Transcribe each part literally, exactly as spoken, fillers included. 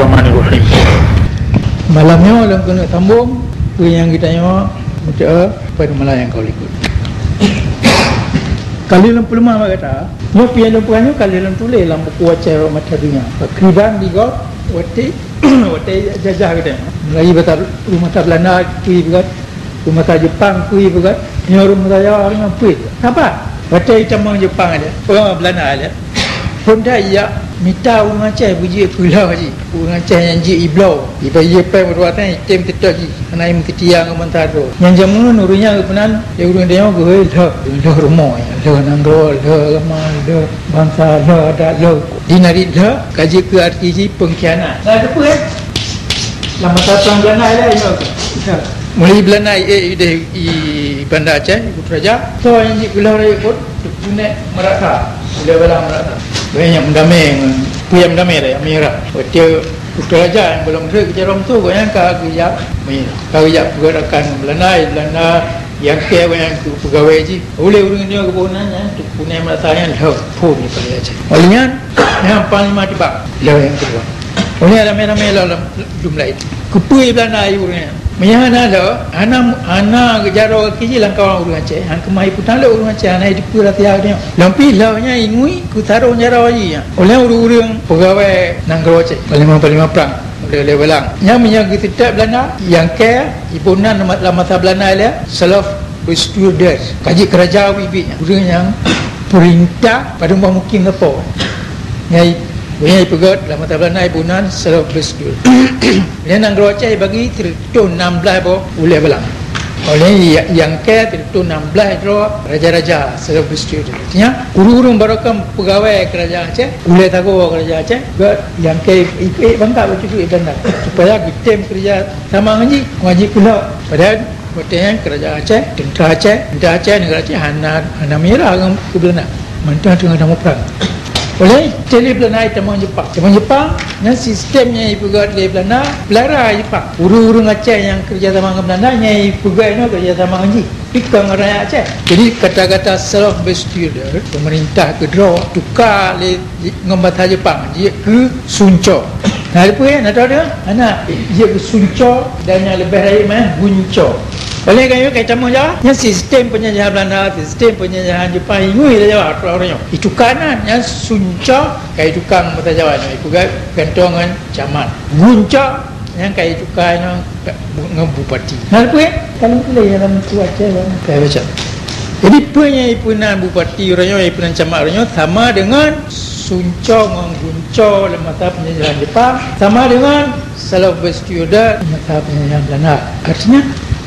Bismillahirrahmanirrahim. Malam nyoe lôn keuneuk sambông peue nyang geutanyoe meuteue pada malam nyang ka likot. Ka lheueh lôn peuleumah bak gata, nyoe peue nyang lôn peugah nyoe ka lheueh lôn tuléh lam buku Aceh Rot Mata Donya. Pakriban di gob watèe, watèe jajah geutanyoe. Mulai bak rumoh masa Beulanda, kui beugat, rumoh masa Jepang, kui beugat, nyoe rumoh masa Jawa ngon kui. Saban watèe itamong Jepang ilèe, oh, Beulanda ilèe, phôn that ijak mita ureueng Aceh beujeuet keu lheueh jih. Ureueng Aceh nyang jeuet ibloe, iba ié pèng meudua teng item teutot jih, hana imeukeutiya ngon bansa droe. Nyang jameun ureueng nyan geupeunan lé ureueng tanyoe geuhôi lheueh, lheueh rumoh, lheueh nanggroe, lheueh agama, lheueh bansa, lheueh adat, lheueh. Di narit lheueh ka jeuet keu arti jih pengkhianat. Nah, teupeue, eh? Lam masa prang Beulanda ilèe, lheueh. Mulai Beulanda i, i, i Banda Aceh, i Kuta Raja, soe nyang jeuet keu lheueh rayeuk phôn, Teungku Nèk Meurata, ulèe Balang Meurata. Gobnyan nyang meudamé ngon, peue nyang meudamé lé, Amirah. Watèe Kuta Raja nyang gohlom trép keu jaroe musoh, gobnyan ka geujak, ka geujak peugöt rakan ngon Beulanda, Beulanda nyang keu gobnyan keu peugawèe jih. Ulèe ureueng nyoe geuboh nan nyan, Teungku Nèk Meurata nyan lheueh phôn di Banda Aceh. Óh lheueh nyan, nyan Panglima Tibang, lheueh nyang keudua. Óh lheueh ramé-ramé lom, lom, lom laén. Keupeue Beulanda ayue ureueng nyan? Meunyo hana lheueh, hana, hana geujaroe gaki jih lam kawan ureueng Aceh, han keumah ipeutan lé ureueng Aceh, hana jiteupeue rahsia geutanyoe. Lom pih lheueh nyan ingui keu sarong jaroe jih nyan. Óh lheueh ureueng-ureueng peugawèe nanggroe Aceh, panglima-panglima prang, ulèe-ulèe Balang. Nyan meunyo geuseutôt Beulanda, nyang keu iboh nan lam masa Beulanda ilèe, Zelfbestuurder. Ka jeuet keu raja ubit-ubit nyan. Ureueng nyang peurintah padum boh mukim sapo. Nyan, nyan ipeugöt lam masa Beulanda iboh nan Zelfbestuurder. Nyan nanggroe Aceh ibagi sireutoh nam blaih boh ulèe Balang. Óh lheueh nyang keu sireutoh nam blaih droe raja-raja Zelfbestuurder. Artinya, ureueng-ureueng barô kon peugawèe keurajeuen Aceh, ulèe sagoe keurajeuen Aceh, gèt nyang keu ipeugöt bangka bacut Beulanda, supaya geutem keureuja sama ngon jih, ngon jih pula. Padahai watèe nyan keurajeuen Aceh, teuntra Aceh, banda Aceh, neugara Aceh hana, hana meunyeurah ngon keu Beulanda. Mantong teungoh tamong prang. Óh lheueh teulheueh Beulanda itamong Jepang. Tamong Jepang, nyan sistem nyang ipeugöt lé Beulanda, peulara Jepang. Ureueng-ureueng Aceh nyang keureuja sama ngon Beulanda, nyang ipeugöt inoe keureuja sama ngon jih. Pi kon ngon rakyat Aceh. Jadi, kata-kata Zelfbestuurder, peumeurintah keudroe, tuka lé ngon basa Jepang, jeuet keu sunco. Na teupeue, na teupeue? Hana, jeuet keu sunco dan nyang leubeh rayeuk meunan, gunco. Oleh karena itu, ka itamong Jawa, nyan sistem penjajahan Belanda, sistem penjajahan Jepang, ingui lé Jawa, ureueng nyoe. Ituka nan, nyan sunco, ka ituka ngon basa Jawa nyoe, ipeugah gantoe ngon camat. Gunco, nyan ka ituka nyoe ngon bupati. Na teupeue? Kalau tuléh dalam buku Aceh, kan? Ka baca. Jadi, peue nyang ipeunan bupati uroe nyoe, ipeunan camat uroe nyoe, sama dengan sunco ngon gunco lam masa penjajahan Jepang, sama dengan Zelfbestuurder masa penjajahan Belanda. Artinya,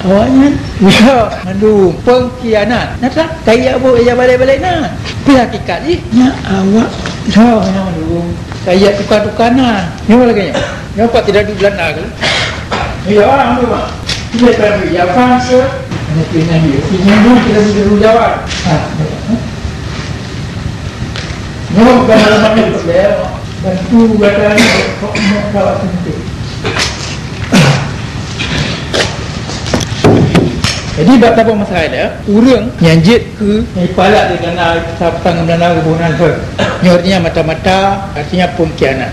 awaknyan udah mandum pengkhianat. Nyata, kaya bu, ya balik-balik na. Tapi hakikat jih, nya awak dah mandum kaya tukar-tukar na. Nyoe lagèe nyoe. Nyoe pat tidak di Belanda ke? Ya, orang tu, Pak. Dia tadi, ya, Fransa. Ini pilihan dia. Ini dulu kita bisa dulu jawab. Ha, ya. Nyoe bukan dalam mana tu, ya. Bantu gata ni, kok nak kawak sempit. Jadi, bak tabung masalah dia, ureueng nyang jeuet keu nyang ipalak di Belanda, sapang Belanda geuboh nan thon. Nyoe artinya mata-mata, artinya pengkhianat.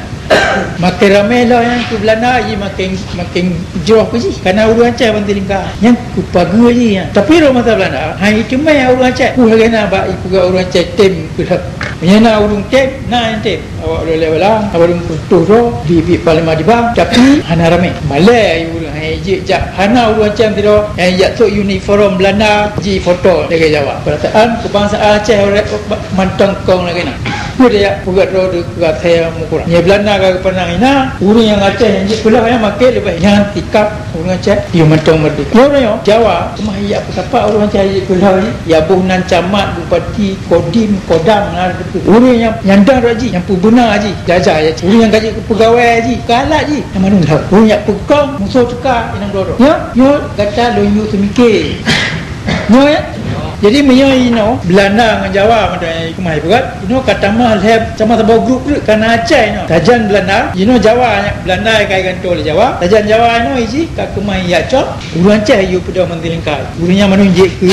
Makin ramé lom nyang keu Belanda, ji makin, makin jroh keu jih. Karena ureueng Aceh banti lingka. Nyang keu pageue jih nyan. Tapi rot masa Belanda, han iteumé ureueng Aceh. Peue lagèe na bak ipeugah ureueng Aceh tem keu lheueh. Meunyoe na ureueng tem, na nyang tem. Awak ulèe-ulèe Balang, awak ureueng peutuh droe, bit-bit panglima Tibang, tapi hana ramé. Malèe ureueng han jeuet jak. Hana ureueng Aceh sidroe nyang jak sôk uniform Belanda, jifoto lagèe Jawa. Peurasaan keubangsaan Aceh mantong kong lagèe na. Peue dia peugah droe keu asai mukurang. Nyoe Belanda ka geupeunang inan, ureueng nyang Aceh nyang jeuet keu lheueh nyan makin leubeh nyan sikap ureueng Aceh, yôh mantong merdeka. Nyoe ureueng nyoe, Jawa, teuma jak peusapat ureueng Aceh jeuet keu lheueh, ya boh nan camat, bupati, kodim, kodam, na teupeue. Ureueng nyang nyandang rot jih, nyang peubeuna jih, jajah jih. Ureueng nyang ka jeuet keu peugawèe jih, keu alat jih, nyang mandum lheueh. Ureueng nyang peukong, musoh teuka, inong doro. Nyoe, nyoe gata lôn yue seumiké. Nyoe, ya? Jadi, meunyoe inoe, Belanda ngon Jawa, mantong nyang keumah ipeugah, inoe ka tamah lhèe, tamah saboh grup treuk, ka na Aceh inoe. Sajan Belanda, inoe Jawa, Belanda ka igantoe lé Jawa. Sajan Jawa inoe, iji ka keumah ijak cok, ureueng Aceh yue peudong banti lingka. Ureueng nyan mandum jeuet keu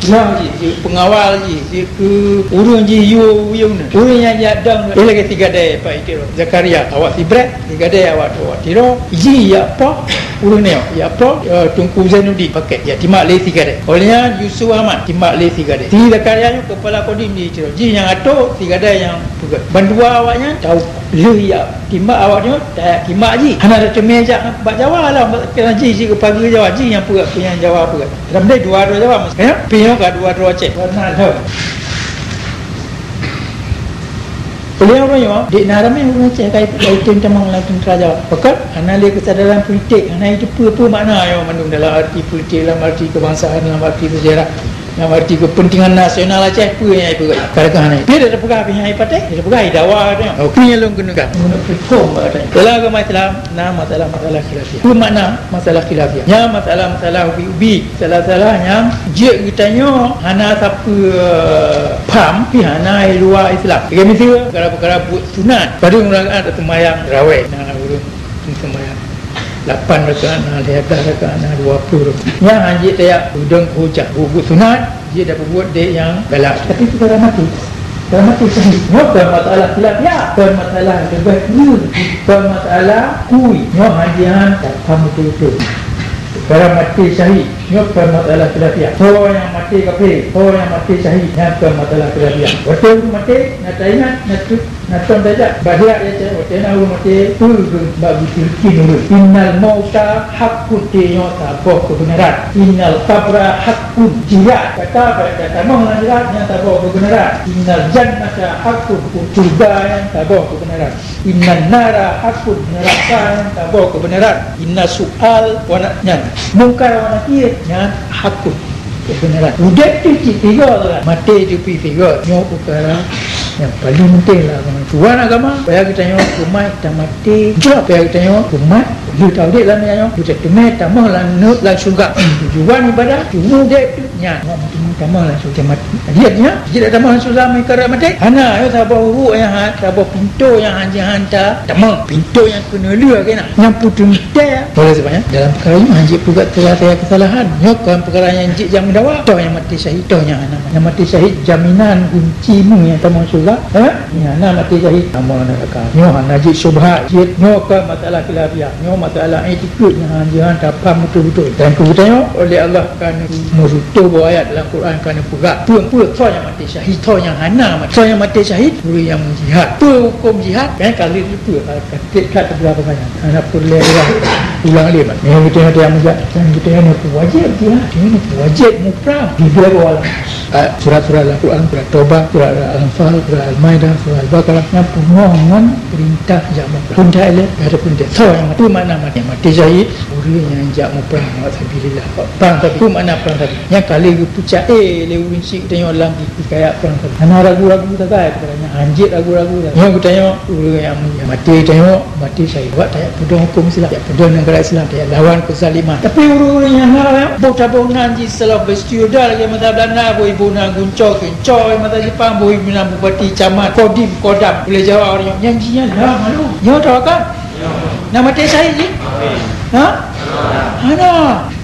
Jah jih, jeuet peungawal jih, jeuet keu ureueng jih yue, yue na. Ureueng nyang jak dong, eh, lagèe si Gadai Pak Itiro. Zakaria, awak si Brek, si Gadai awak, awak Tiro. Jih jak poh ureueng nyoe, jak poh, eh, Teungku Zainuddin Pakek, jak timbak lé si Gadai. Óh lheueh nyan Yusuf Ahmad timbak lé si Gadai. Si Zakaria nyoe keupala Kodim di Tiro. Jih nyang atô, si Gadai nyang peugöt. Bandua awak nyan tau lheueh jak timbak awak nyoe, tajak timbak jih. Hana teumé jak bak Jawa lah, keunan jih, jih keu pageue Jawa, jih nyang peugöt, peue nyang Jawa peugöt. Dalam deh dua droe Jawa, maksudnya, pih nyoe ka dua droe Aceh. Warna lheueh. Ulèe uroe nyoe, dik na ramé ureueng Aceh ka, ka item tamong lam teuntra Jawa. Pakon? Hana lé keusadaran politik, hana iteupeue peue makna nyoe mandum dalam arti politik, dalam arti kebangsaan, dalam arti sejarah, dalam arti kepentingan nasional Aceh, peue nyang ipeugah. Kadang-kadang hana. Tapi dak teupeugah pih nyang ipatéh, dak teupeugah idawa katanya. Oke, nyang lôn keuneuk. Menurut hukum katanya. Dalam agama Islam, na masalah-masalah khilafiyah. Peue makna masalah khilafiyah? Nyan masalah-masalah ubi-ubi. Salah-salah nyang jeuet geutanyoe hana sapeue pham, pih hana i luwa Islam. Lagèe miseue, peukara-peukara buet sunat. Padahai ureueng rakaat seumayang rawèe, na ureueng seumayang lapan rakaat, na lhèe blah rakaat, na dua ploh rakaat. Nyan han jeuet tajak peudong keu hujah. Buet-buet sunat jeuet tapeubuet dék nyang galak. Tapi peukara maté, peukara maté syahid. Nyoe kon masalah khilafiyah, kon masalah leubeh kureueng, kon masalah kui. Nyoe han jeuet, han tapham beutôi-beutôi. Peukara maté syahid. Nyoe kon masalah khilafiyah. Soe nyang maté kafé, soe nyang maté syahid, nyan kon masalah khilafiyah. Watèe ureueng maté, na taingat, na tu-, na tom tajak. Bak sirat ya cit, watèe na ureueng maté, peue keu bak geutilkin ureueng. Innal mauta haqqun, maté nyoe saboh keubeunaran. Innal qabra haqqun, sirat. Gata bak tatamong lam sirat, nyan saboh keubeunaran. Innal jannata haqqun, syeuruga nyan saboh keubeunaran. Innan nara haqqun, neuraka nyan saboh keubeunaran. Inna su'al wa na-, nyan, Mungkar wa Nakir nyan haqqun, keubeunaran. Udép tu cit sigoe tu lah, maté tu pih sigoe. Nyoe peukara nyang paleng penting lah agama. Tujuan agama, supaya geutanyoe umat tamaté, supaya geutanyoe umat lheueh taudép lam dônya nyoe, geutanyoe teumé tamong lam, lam syeuruga. Tujuan ibadah, tujuan udép tu Nyan, awak meuteumé tamong lam syeuruga maté. Jeuet nyan, jeuet tamong lam syeuruga meukarat maté. Hana, nyoe saboh uruek nyang ha-, saboh pintoe nyang han jeuet han tatamong. Pintoe nyang keuneulheueh keunan. Nyang peuteuntèe. Oleh sebab nyan, dalam peukara nyoe han jeuet peugah teulheueh keusalahan. Nyoe kon peukara nyang jeuet jak meudawa. Toh nyang maté syahid, toh nyang hana. Nyang maté syahid jaminan gunci mu nyang tamong syeuruga. Eh? Nyang hana maté syahid tamong neuraka. Nyoe hana jeuet syubhat. Jeuet nyoe kon masalah khilafiyah. Nyoe masalah iktikeuet nyang han jeuet han tapham beutôi-beutôi. Dan keu geutanyoe, oleh Allah ka neumeurutoh boh ayat lam Quran ka neupeugah, peue-peue soe nyang maté syahid, soe nyang hana maté. Soe nyang maté syahid, ureueng nyang meujihad. Peue hukôm jihad? Kan ka lheueh teupeue, ka, ka trép that teupeugah peue nyan. Hana peureulèe ulang, ulang lé, mat. Nyang geutanyoe nyang meujihad, nyang geutanyoe wajéb jihad, nyoe wajéb muprang. Di dua boh alam. Ah, surat-surat lam Quran, surat Taubah, surat Al-Anfal, surat Al-Maidah, surat Al-Baqarah, nyan peungoh ngon Peurintah jak muprang. Peurintah ilèe, ka ada peurintah. Soe nyang maté? Peue makna maté? Maté syahid, ureueng nyang jak muprang bak sabilillah. Bak prang sabi. Peue makna prang sabi? Nyang ka lheueh geupeucaya lé ureueng syik tanyoe lam hikayat prang sabi. Hana ragu-ragu sagai, peukara nyan han jeuet ragu-ragu sagai. Nyoe geutanyoe, ureueng nyang maté tanyoe, maté syahid. Bak tajak peudong hukôm Islam, tajak peudong neugara Islam, tajak lawan keuzaliman. Tapi ureueng-ureueng nyang na, boh taboh nan jih seuleuh bestiuda lagèe masa Belanda, boh iboh nan gunco, Coy masa Jepang, boh inan bupati, camat, kodim, kodam, ulèe Jawa ureueng nyan, nyan jih nyan lah malu. Nyoe tawakal. Na maté syahid jih? Ha? Hana.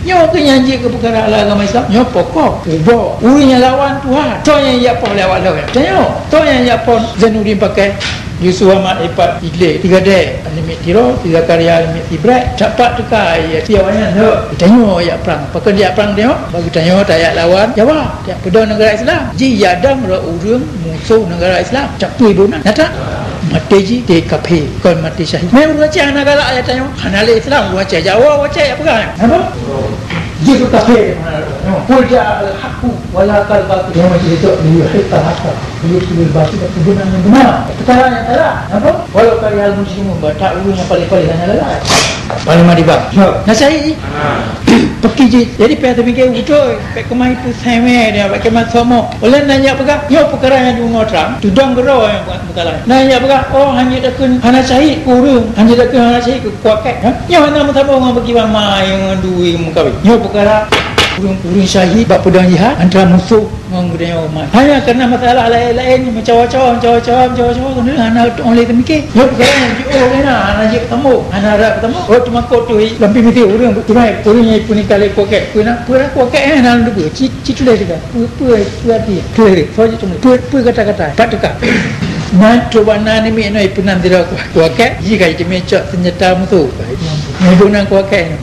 Nyoe keuh nyang jeuet keu peukara lam agama Islam. Nyoe pokok, ubak. Ureueng nyang lawan Tuhan. Soe nyang jak poh lé awak lôn? Tanyoe. Soe nyang jak poh Zainuddin Pakek? Yusuf Ahmad Ipat Idlib, si Gadai Alimit Tiro, si Zakaria Alimit Sibrek, capat teuka, ya, si awaknyan lheueh. Geutanyoe jak prang. Pakon jak prang tanyoe? Bak geutanyoe tajak lawan Jawa. Jak peudong neugara Islam. Jih jak dong rot ureueng musoh neugara Islam. Capeue iboh nan. Nyata? Maté jih maté kafé, kon maté syahid. Mé ureueng Aceh hana galak jak tanyoe. Hana lé Islam, ureueng Aceh jak woe, ureueng Aceh jak peugah. Napa? Jih keu kafé. Qul ja'al haqqu wa zahaqal batil. Nyoe maté itu, liyuhiqqal haqqa. Beutôi-beutôi batil, keubeunaran nyang beuna. Peukara nyang salah. Napa? Walau karihal musyrikun, bah that ureueng nyang paléh-paléh hana lalai. Paléh madiba. Nyoe. Na syahid jih? Peuki jih. Jadi, payah tapike beutôi. Payah keumah itu seumeureuh, payah keumah somoh. Ulèe na nyang peugah, nyoe peukara nyang deungoe trang. Tudong keudroe nyang peugah, peukara. Na nyang peugah, oh, han jeuet takheun hana syahid keu ureueng. Han jeuet takheun hana syahid keu kuakèe. Ha? Nyoe hana meusaboh ngon beuki mama nyang dua meukawen. Nyoe peukara Ureuëng, ureuëng syahid bak peudeueng jihad antara musoh ngon geutanyoe umat. Hanya karena masalah laén-laén, meucawa-cawa, meucawa-cawa, meucawa-cawa, keuneulheueh hana teuong lé teumikir. Nyoe peukara nyang jiôh lé na, hana jeuet tamong, hana rab tamong. Oh, teumakot tu, lam pih miseue ureuëng, ureuëng nyang ipeunikah lé kuakét, peue na, peue na kuakét, eh, hana lôn teupeue. Ci, ci tuléh teuka. Peue, peue, peue arti? Tuléh deh. Soe jeuet tuléh? Peue, peue kata-kata? Pat teuka. Na, cuba na namiet nyoe ipeunan sidroe kuakét, jih ka jiteumé cok seunjata musoh. Nyoe bukan kuakét.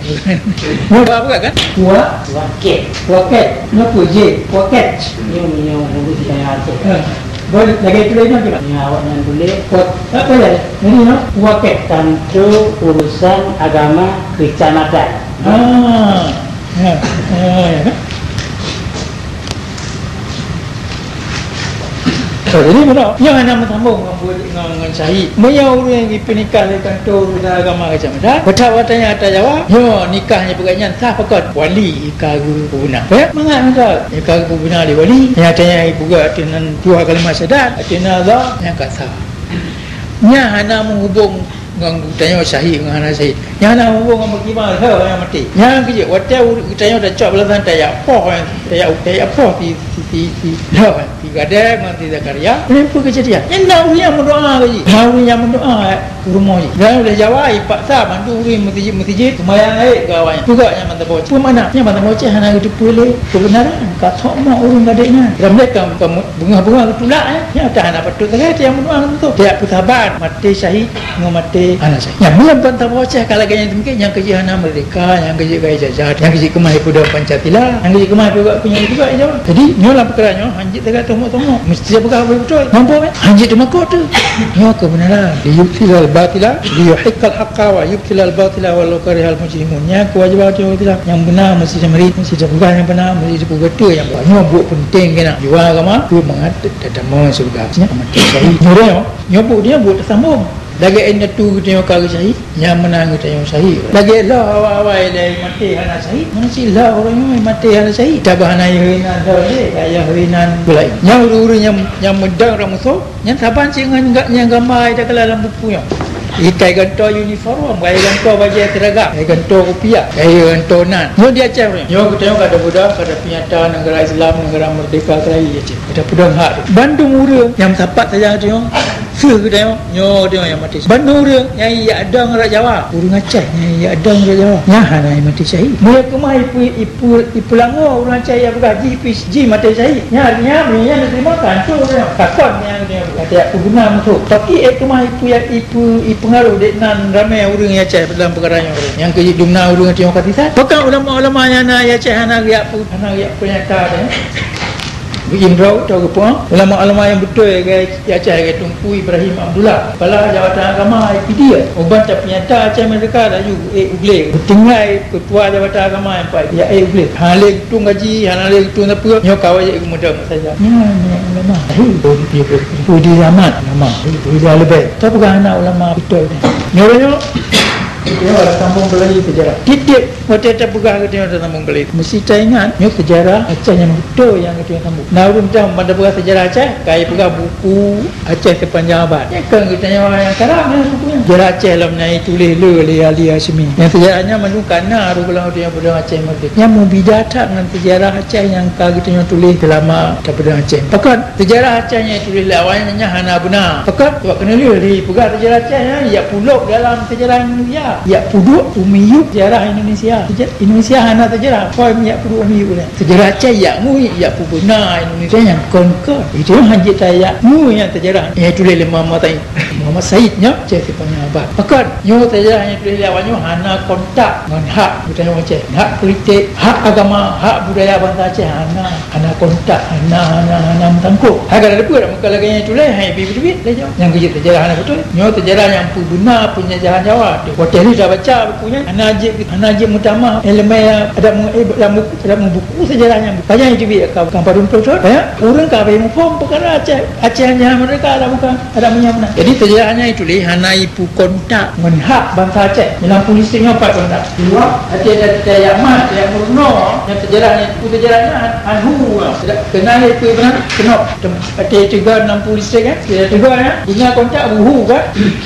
Mau apa kan? Kuak? Kuakét. Kuakét. Nyoe peue je? Kuakét. Nyoe, nyoe, nyoe, nyoe, nyoe. Ha. Boleh, lagèe tuléh nyoe, cuba. Nyoe awak nyan tuléh. Kuak, apa ya? Jadi, nyoe? Kuakét. Kantor Urusan Agama Kecamatan. Ah. Ya. Ya, ya, kan? So, jadi, meunoe, nyoe hana meusambông ngon buet ngon, ngon syahid. Meunyoe ureuëng jipeunikah lé kantô urusan agama kecamatan, peugah watèe nyan ata Jawa, nyoe nikah nyang peugah nyan sah pakon? Wali ka geupeuguna. Ya, mangat mantap. Ka geupeuguna lé wali. Nyang ata nyan ipeugah ateueh nan dua kalimat syahadat, ateueh nan Allah, nyan ka sah. Nyan hana meuhubông ngon geutanyoe syahid ngon hana syahid. Nyan hana hubông ngon meukiban lheueh nyang maté. Nyan keuh jeuet, watèe ureuëng geutanyoe tacok balasan tajak poh, tajak, tajak poh si, si, si, si lheueh, si Gadé ngon si Zakaria. Nyan peue keujadian? Nyan na ureuëng nyang meudoa keu jih. Na ureuëng nyang meudoa keu rumoh jih. Dan ulèh Jawa ipaksa mandum ureuëng meuseujid-meuseujid seumayang rayeuk keu awaknyan. Peugah nyan mantong boceh. Peue makna? Nyan mantong boceh hana geuteupeue lé keubeunaran. Ka thok mok ureuëng gadéh nyan. Ramleh ka, ka beungoh-beungoh geutulak, eh. Nyan ata hana patôt sagai, ata nyang meudoa ngon beutôi. Tiep peusaban, maté syahid ngon maté hana syahid. Nyan, meunyoe ban saboh Aceh ka lagèe nyan teumikir, nyang keujeuet hana meurdeka, nyang keujeuet gaya jajah, nyang keujeuet keumah ipeudong Pancasila, nyang keujeuet keumah ipeugah peue nyang ipeugah Jawa. Jadi, nyoe lam peukara nyoe, hanjeuet sagai tomok-tomok. Meusti peugah beutôi. Mampu, eh? Hanjeuet teumakot tu. Nyoe keubeunaran. Liyubtilal batila, liyuhiqqal haqqa wa yubtilal batila walau karihal mujrimun. Nyan keuwajéban ureuëng Islam. Nyang beuna meusti tamarit, meusti tapeugah nyang beuna, meusti tapeugah beutôi nyang beuna. Nyoe buet peunteng keunan. Jiwa agama, keu mangat tatamong syeuruga. Nyan amat syahid. Nyoe, nyoe buet nyoe buet tasambong. Lagèe indatu geutanyoe ka geusyahid, nyang meunan geutanyoe syahid. Lagèe lheueh awai-awai lé maté hana syahid, meunan cit lheueh ureuëng nyoe maté hana syahid. Tabah hana yah inan lheueh lé, ka yah inan beulaén. Nyan ureuëng-ureuëng nyang, nyang meudong rot musoh, nyan saban cit ngon ga-, nyang gamba ita kala lam buku nyoe. Ikai gantoe uniform, kai gantoe bajèe seragam, kai gantoe kupiah, kai gantoe nan. Nyoe di Aceh ureuëng. Nyoe geutanyoe ka tapeudong, ka tapeunyata neugara Islam, neugara meurdeka keurayeuk Aceh. Ka tapeudong hak. Bandum ureuëng nyang meusapat sajan geutanyoe, seuh geutanyoe, nyoe geutanyoe nyang maté. Bandum ureuëng nyang ijak dong rot Jawa, ureuëng Aceh nyang ijak dong rot Jawa, nyan hana maté syahid. Meunyoe keumah ipeu-, ipeu-, ipeulangoe ureuëng Aceh nyang peugah jih pih jih maté syahid, nyan, nyan, nyan, nyan teurimong kantô nyan. Pakon nyan, nyan, nyan, nyan peuguna musoh. Tapi, eh, keumah ipeu-, ipeu-, ipeungaroh dek nan ramé ureuëng Aceh dalam peukara nyoe. Nyang keujeuet dumna ureuëng Aceh nyoe ka sisat. Pakon ulama-ulama nyang na Aceh hana geujak peu-, hana geujak peunyata deh. Geuimrau atau geupeue, ulama-ulama nyang beutôi lagèe di Aceh lagèe Teungku Ibrahim Abdullah, Kepala Jabatan Agama I P D, uban tapeunyata Aceh Merdeka laju geuék u glé. Geutinggai Ketua Jabatan Agama nyang pat geuék u glé. Hana lé geutueng gaji, hana lé geutueng sapeue, nyoe ka wajéb geumeudong saja. Nyan, nyan ulama. Lahé, Budi Ahmad, ulama. Budi Ahli Bait. Tapeugah hana ulama beutôi nyan. Nyoe, nyoe. Nyoe ada sambung lagi sejarah. Tiep-tiep Watèe tapeugah geutanyoe teuntang Bangladesh, meusti taingat nyoe seujarah Aceh nyang beutôi nyang geutanyoe sambông. Na ureueng tam ban tapeugah seujarah Aceh, ka jipeugah buku Aceh Sepanjang Abad. Nyan kon geutanyoe nyang karang nyan buku nyan. Seujarah Aceh lom nyan jituléh le, le Ali Hasyimi. Nyang seujarah nyan mandum ka na rôh gohlom geutanyoe peudong Aceh Merdeka. Nyan meubida that ngon seujarah Aceh nyang ka geutanyoe tuléh seulama tapeudong Aceh. Pakon? Seujarah Aceh nyang tuléh lé awaknyan nyan hana beuna. Pakon? Sabab keuneulheueh jipeugah seujarah Aceh nyan, jak pulop dalam seujarah Indonesia. Jak peuduek u miyueb seujarah Indonesia. Seja-, Indonesia hana seujarah, kon jak peuduek u miyueb nyan. Seujarah Aceh jak ngui, jak peubeuna Indonesia nyang kon-kon. Itu hanjeuet tajak ngui nyan seujarah nyang tuléh lé Muhammad Said. Muhammad Said nyoe Aceh Sepanjang Abad. Pakon? Nyoe seujarah nyang tuléh lé awaknyan hana kontak ngon hak geutanyoe Aceh. Hak politik, hak agama, hak budaya bansa Aceh hana. Hana kontak, hana, hana, hana meusangkot. Hai ka na teupeue dak meuka lagèe nyan tuléh, hai, bit-bit lé nyoe. Nyang keujeuet seujarah hana beutôi. Nyoe seujarah nyang peubeuna peunjajahan Jawa. Watèe lheueh tabaca buku nyan, hana jeuet, hana jeuet meutamah ileumèe adat meu-, eh, lam buku, adat meu-, buku seujarah nyan. Pajan jiteubiet ka, ka padum ploh thôn. Ya, ureueng ka habéh muphom peukara Aceh, Aceh nyan meurdeka dak bukan, adat meunyan meunan. Jadi seujarah Hana ituléh, hana ipeue kontak ngon hak bansa Aceh. Dalam polisi nyoe pat kontak. Dua, até ada teuyak mat, teuyak meurunoe, nyang seujarah nyan, peue seujarah nyan, han-, han hu. Keunan ipeue beuna, keunoe. Até tiga enam polisi kan? Tiga, tiga ya. Bunga kontak buhu kan?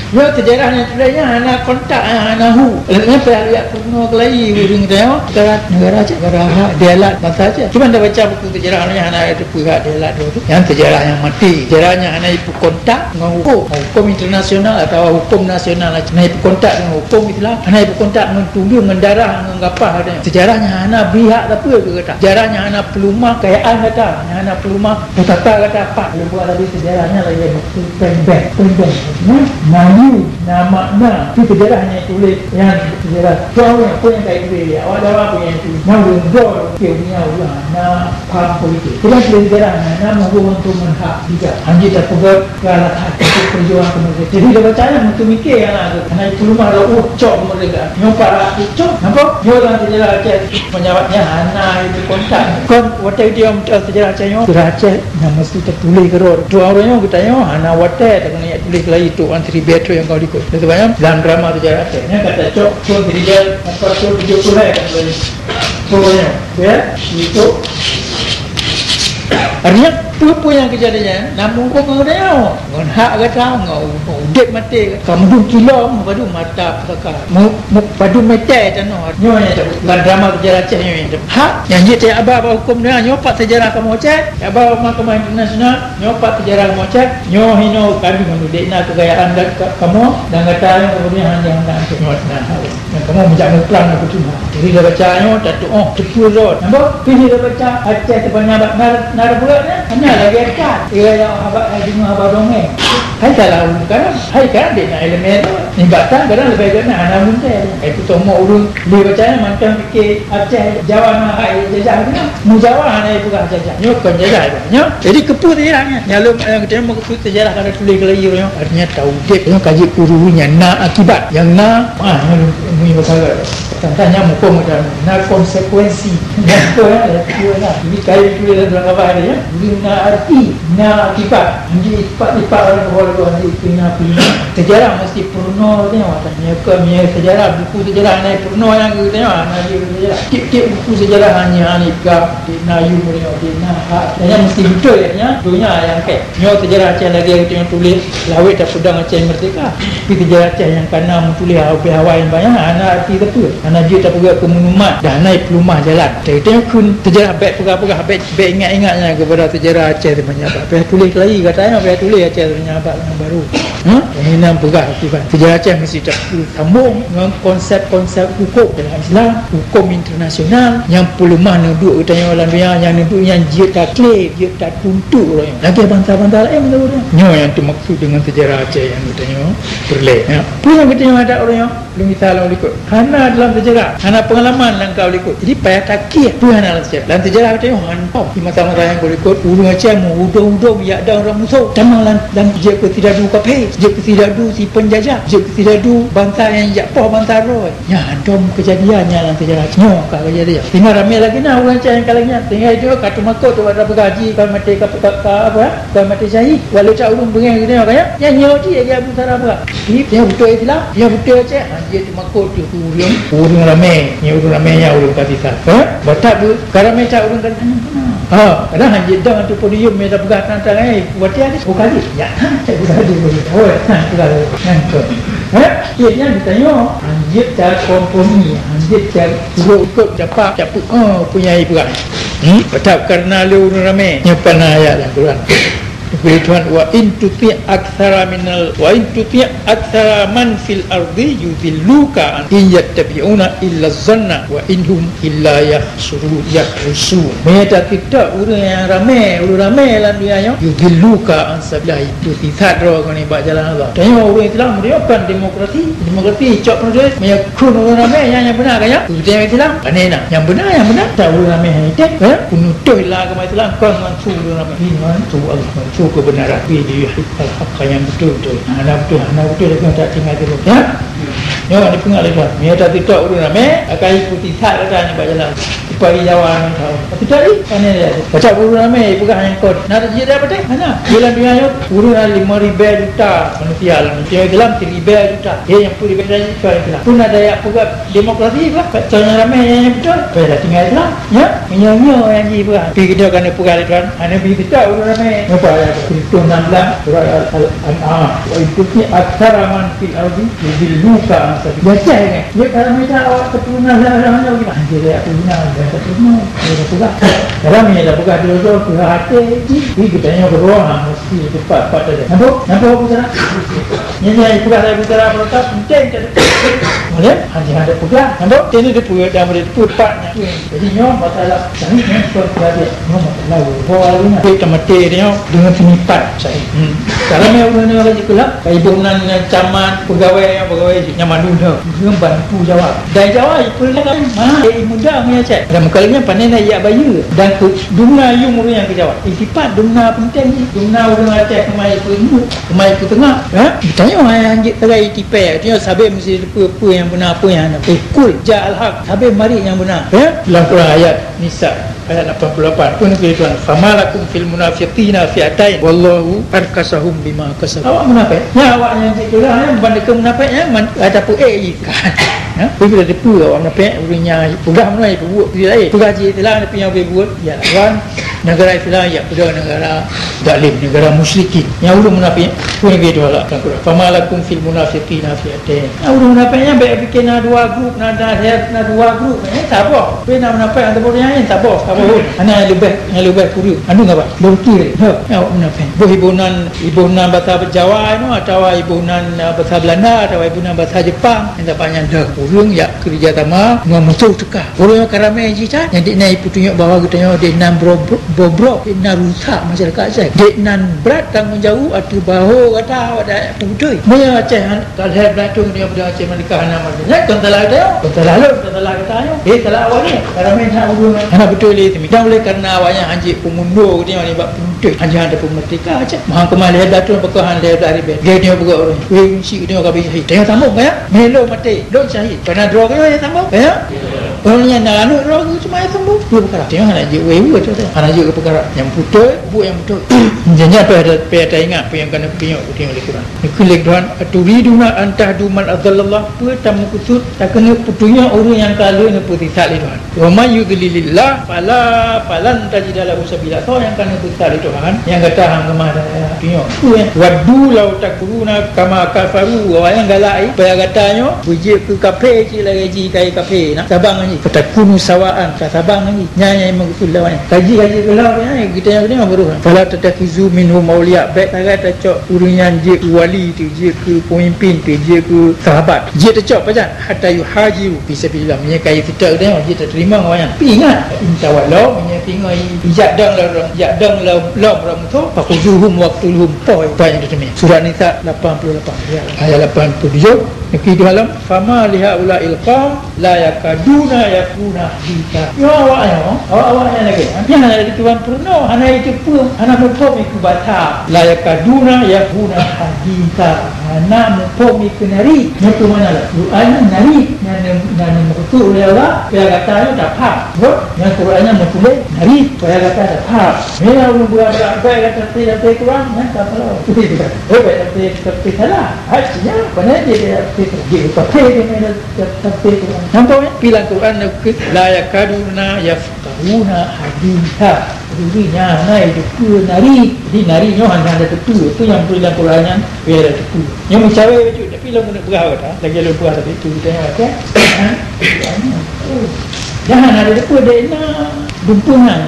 Nyoe seujarah nyan tuléh nyan hana kontak, hana hu. Nyan payah lihat Nyoe keulayi ureueng tanyoe, negara, negara cit, negara hak dialat bansa cit. Cuma dah baca buku sejarah nyan hana ada peue hak dialat dua tu. Yang sejarah yang mati, sejarah yang hana ipeue kontak ngon hukum, hukum internasional atau hukum nasional, hana ipeue kontak dengan hukum Islam, hana ipeue kontak dengan tuleueng, dengan darah, dengan gapah katanya. Sejarah yang hana bri hak sapeue keu gata. Sejarah yang hana peulumah kayaan gata, yang hana peulumah pusaka gata. Pat leubuat tadi sejarah nyan lagèe buku peng beng, peng beng. Nah, na yue, na makna. Itu sejarah nyang tuléh, nyan sejarah. Soal apa yang kait dia? Awak jawab apa yang itu? Nah, ureueng dol, okey, ureueng nyan ureueng na paham politik. Kita tuléh sejarah, na, na muhun untuk menghak juga. Anjing tak peugah galak hati untuk perjuangan kemerdekaan. Jadi, dia baca nyan, untuk mikir yang ada. Karena itu rumah ada ucok kemerdekaan. Nyoe para ucok, nampak? Nyoe dalam sejarah Aceh. Menyawatnya hana itu kontak. Kon, watèe dia sejarah Aceh nyoe, sejarah Aceh nyang mesti teutuléh keudroe. Dua ureueng nyoe geutanyoe hana watèe takeunong jak tuléh keulayi tu, antri beto nyang kau likot. Lé sebangai dalam drama sejarah Aceh. Nyan kata cok, Sun Sirigel, apa tu, tujuh puluh eh, kata lain. Pokoknya, ya, itu. Artinya, peue-peue nyang keujadian, namun kok ngon geutanyoe, ngon hak gata, ngon u-, ngon udép maté, ka meudum kilo, meupadu mata pusaka. Mu-, meupadu meuté tanoh. Nyoe nyang lam drama sejarah Aceh nyoe nyang hak, nyang jeuet teuhaba bak huköm donya, nyoe pat sejarah kamoe Aceh, teuhaba bak mahkamah internasional, nyoe pat sejarah kamoe Aceh, nyoe hinoe kami meunudek na keugayaan dan ka-, kamoe, dan gata nyoe kemudian hana, hana, hana, hana, hana. Nyang kamoe meujak meuplang na keutuha. Jadi, dah baca nyoe, tatu'oh, teupeue rot. Nampak? Pih dah baca, Aceh teubanyak bak nar-, narapula nyan. Hana lagèe kan? Iya, ya, haba, eh, deungoe haba dongeng. Hai salah ureueng sekarang. Hai kan, dia nak elemen tu. Nibak tan, kadang lebih agak nak, hana muntah. Hai, tu semua ureueng, dia baca nyan, macam fikir Aceh, Jawa na hai jajah tu. Mu Jawa hana ipeugah jajah. Nyoe kon jajah dah. Nyoe. Jadi keupeue sejarah nyan? Nyang lôn, nyang geutanyoe meukeupeue sejarah ka tatuléh keulayi nyoe. Artinya taudép. Nyoe ka jeuet keu ureueng nyang na akibat. Nyang na, ah, nyoe mui masalah. Tantang nyang muphom macam na konsekuensi. Nyang tu ya, ya, tu ya. Jadi kain tu ya dalam gambar ada ya. Jadi na arti, na akibat. Jadi ipak-ipak orang keuhai tu, jadi pina pina. Sejarah mesti peurunoe teuh, watèe nyoe keu sejarah, buku sejarah na peurunoe nyang geutanyoe, na di sejarah. Tiep-tiep buku sejarah hanya, hanya ka di na yue meunyoe, di na hak. Hanya mesti beutôi ya, donya nyang kèe. Nyoe sejarah Aceh lagèe geutanyoe tuléh, lawét tapeudong Aceh merdeka. Tapi sejarah Aceh nyang ka na meutuléh awai-awai nyang banyak, hana arti sapeue. Hana jeuet tapeugah keu meunumat, dan hana ipeulumah jalan. Geutanyoe kheun sejarah bèk peugah-peugah, bèk, bèk ingat-ingat nyan keupada sejarah Aceh Semenjak Abad. Payah tuléh keulayi, gata nyoe payah tuléh Aceh Semenjak Abad nyang baru. Ha? Nyang inan peugah akibat. Sejarah Aceh meusti tapeusambông ngon konsep-konsep huköm dalam Islam, huköm internasional, nyang peuleumah neuduek geutanyoe lam donya, nyang neuduek nyan jeuet taklé, jeuet tatuntuk uroe nyoe. Lagèe bansa-bansa laén meunurot nyoe. Nyoe nyang teumaksud deungon sejarah Aceh nyang geutanyoe peureulèe. Ya. Peue nyang geutanyoe hadap uroe nyoe? Lôn gisa lôn likot. Hana dalam sejarah, hana peungalaman lam ka likot. Jadi payah takieh peue hana lam sejarah. Lam sejarah geutanyoe han toh. Di masa-masa nyang ka likot, ureueng Aceh meuhudong-hudong jak dong rot musoh. Tamong lam, lam jeuet keu sidadu kaphé, jeuet keu sidadu si peunjajah, jeuet keu sidadu bansa nyang jak poh bansa droe. Nyan dong keujadian nyan lam sejarah. Nyoe ka keujadian. Sehingga ramé lagèe na ureueng Aceh nyang ka lagèe nyan. Sehingga itu ka teumakot tu bak peugah haji, ka maté ka, ka, ka apa? Ka maté syahid. Walau cak ureueng beungèh geutanyoe ka nyan. Nyan nyoe cit lagèe Abu Sarah peugah. Jadi, nyang beutôi Islam, nyang beutôi Aceh. Ha, jeuet teumakot tu ureueng, ureueng ramé. Nyan ureueng ramé nyan ureueng ka sisat. Ha? Batak bu-, ka ramé cak ureueng ka sisat. Ha, kadang han jeuet dong ateueh podium, meunan peugah teuntang, eh, watèe ada, oh, kali. Ya, ha, cak ureueng ada. Oh, ha, peugah. Nyan tu. Ha? Iya, nyan geutanyoe. Han jeuet cak kompromi, han jeuet cak suruh ikot capak, capak, oh, punya ibu kan. Hmm? Batak karena lé ureueng ramé. Nyoe pana ayat dalam Quran. Firman Tuhan, "Wa in tuti' aktsara minal, wa in tuti' aktsara man fil ardi yudilluka an, in yattabi'una illa zanna wa in hum illa yakhsuru-, yakhrusun." Meunyoe tateutab ureueng nyang ramé, ureueng ramé lam dunia nyoe, yudilluka an sabilillah, itu sisat droe keuneuk bak jalan Allah. Tanyoe ureueng Islam, dia kan demokrasi, demokrasi cok penuntut, meunyoe kheun ureueng ramé, nyan nyang beuna kan nyan? Ureueng Islam, pane na, nyang beuna, nyang beuna, tak ureueng ramé hana item, ya? Penuntut lah agama Islam, kon ngon su ureueng ramé. Ini ngon su Allah, ngon su kebenaran. Pilih al-haq yang betul-betul. Hana betul, hana betul, dia tak tinggal dulu. Ya? Nyoe ni peungaléh dah. Meunyoe tateutab ureueng ramé, akan ikuti sat kata ni bak jalan. Bagi Jawa ni tahu. Tapi tadi, mana dia? Baca guru ramai, peugah yang kot. Nak jih dia betul? Mana? Dalam dunia ni, guru ada lima ribu juta manusia dalam dunia Islam, seribu juta. Dia yang pun ribu juta, itu yang Islam. Pun ada yang peugah demokrasi, peugah. Contoh yang ramai yang, yang betul. Pada tinggal Islam. Ya? Nyoe-nyoe yang jih peugah. Tapi kita kena peugah lé Tuhan. Hana bi kita ureueng ramé. Napa ayat tu? Tuhan enam belas, surah Al-, Al-An'am. "Wa in tuti aktsara man fil ardi yudilluka an sabil." Biasa kan? Dia kalau minta awak keturunan lah, lah, lah, lah, lah. Dia tak keturunan, dia tak keturunan. Dia tak peugah. Dalam ni dah peugah dua-dua, peugah hati. Jadi kita yang kedua, ha, mesti cepat-cepat saja. Nampak? Nampak aku sana? Ini yang peugah saya bicara berletak, penting tak ada. Boleh? Hanya ada peugah. Nampak? Ini dia peugah, dia boleh tepat. Jadi nyoe masalah, nyoe bukan peulabeue, nyoe masalah rupa lalu nyan. Tapi tamaté dia dengan senipat saya. Hmm. Kalau nyoe ureueng nyoe lagi kelak, ibu nan camat, pegawai, pegawai nyang malu dah. Dia bantu Jawa. Dari Jawa, ibu nan kan, mana? Eh, muda punya cek. Dan muka lalu nyan pandai nak yak bayu. Dan ke, dumna yum ureueng nyang ke Jawa. Eh, sifat dumna penting ni. Dumna ureueng Aceh kemai ke ibu, kemai ke tengah. Ha? Ditanya orang yang anjik terai tipé. Dia sabe mesti apa, apa yang benar, apa yang hana. Eh, kul, ja al-haq. Sabe mari yang benar. Ya? Dalam Quran ayat Nisa, ayat lapan puluh lapan. Pun kata Tuhan, "Fama lakum fil munafiqina fi'atain, wallahu arkasahum bima kasabu." Awak munafik. Ya, awak yang cek tu lah, ya, bukan deka munafik, ya, man-, ada apa, eh, ikan. Ya? Tapi bila depa awak munafik, ureueng nyang peugah mana, ya, perbuat dia lain. Peugah cek tu lah, tapi yang perbuat, ya, lawan negara Islam, ya, peugah negara zalim, negara musyrikin. Yang ulun munafik, pun lagi dua lah, kan, Quran. "Fama lakum fil munafiqina fi'atain." Nah, ureueng munafik nyan bèk fikir na dua grup, na, na, na dua grup, eh, saboh. Tapi na munafik ataupun nyang lain, saboh, saboh. Hana yang leubeh, yang leubeh kureueng. Anu ngapa? Berkir. Ha, awak munafik. Boh iboh nan, iboh nan bahasa Jawa inoe, atawa iboh nan, uh, bahasa Belanda, atawa iboh nan bahasa Jepang. Yang dapat nyan dah. Ureueng yak kerja sama, ngon musuh teuka. Ureueng nyang ka ramé jih that, nyang dek nan ipeutunyok bahwa geutanyoe dek nan bro-, bro-, bobrok, dek nan rusak masyarakat Aceh. Dek nan brat tanggong jaweueb ateueh bahô gata awak dayah peubeutôi. Meunyoe Aceh han-, ka lhèe blah thôn geutanyoe peudong Aceh Merdeka hana merdeka. Nyan kon salah geutanyoe, kon salah lôn, kon salah geutanyoe. Eh, salah awak nyoe. Ka ramé that ureueng hana beutôi lé teuma. Dan oleh karena awak nyan hanjeuet peumundo geutanyoe nibak peubeutôi. Hanjeuet hana teupeumeurdeka Aceh. Meuhang keumah lhèe blah thôn, beukoh han lhèe blah ribèe. Geutanyoe peugah ureueng, "Weh, meusyik geutanyoe ka habéh syahid." Tanyoe sambông ka nyan? Meuhé lôn maté, lôn syahid. Kana droe geutanyoe nyang sambông? Ka nyan? Ureueng nyang na aneuk droe geuh cuma nyang sambông. Dua peukara. Tanyoe hana jeuet weu-weu tu, hana jeuet keu peukara nyang beutôi, buet nyang beutôi. Jadi apa yang, apa yang taingat, apa yang kana peuingat, apa yang lé Quran. Neukheun lé Tuhan, "Aturiduna an tahdu man adallallah?" Peue tameukeusut takeuneuk peutunyok ureueng nyang ka lheueh neupeusisat lé Tuhan? "Wa may yudlilillah fala, falan tajida lahu sabila." Soe nyang ka neupeusisat lé Tuhan, nyang gata han keumah daya tunyok. Peue? "Waddu law takfuruna kama kafaru." Awaknyan galak, eh, supaya gata nyoe beujeuet keu kafé cit lagèe jih ka kafé. Nak sabang ngon jih. "Fatakunu sawaan," ka sabang ngon jih. Nyan nyang meukeusut lé awaknyan. Kaji, kaji keu lheueh nyan, geutanyoe, geutanyoe baru. "Fala tattakhizu minhum awliya." Bèk sagai tacok ureueng nyan jeuet keu wali teuh, jeuet keu peumimpin teuh, jeuet keu sahabat. Jeuet tacok pajan? "Hatta yuhajiru fi sabilillah." Meunyoe ka jiteutok geutanyoe, jeuet tateurimong awaknyan. Tapi ingat, "Fa in tawallaw," meunyoe singoh i-, ijak dong lom, ijak dong lom, lom, lom musoh, "fakhuzuhum waqtuluhum." Poh, poh nyang teuteumé. Surah Nisa lapan puluh lapan, ya, ayat lapan puluh tujuh. Neukheun di dalam, "Fama lihaula'il qaum la yakaduna yafqahuna haditha." Nyoe awaknyoe, awak-awaknyan lagèe nyan, hana jiteupeue peurunoe, hana jiteupeue, hana muphom keu basa. "La yakaduna yafqahuna haditha." Hana muphom keu narit. Nyoe keu mana lah? Quran nyan narit. Nyan, nyan, nyan meukeusut lé Allah, supaya gata nyoe tapham. Beutôi? Nyan Quran nyan meutuléh narit, supaya gata tapham. Nyoe ureueng beurangkat-rangkat gata tafsir-tafsir Quran, nyan ka salah. Beutôi tak? Eh, baik tafsir, tafsir salah. Artinya, apa nyan dia, dia tafsir salah. Dia tafsir, dia main tafsir Quran. Nampak, eh? Pih lam Quran, "La yakaduna yafqahuna haditha." Jadi, nyan, nyan, itu pun narit. Jadi, narit nyoe hana ada teupeu. Itu yang pun dalam Quran nyan, biar ada teupeu. Nyoe meucawé bacut, tapi lôn keuneuk peugah gata, lagèe lôn peugah tadi tu, geutanyoe, kan? Oh. Dah hana ada teupeu, dek na dumpeungan.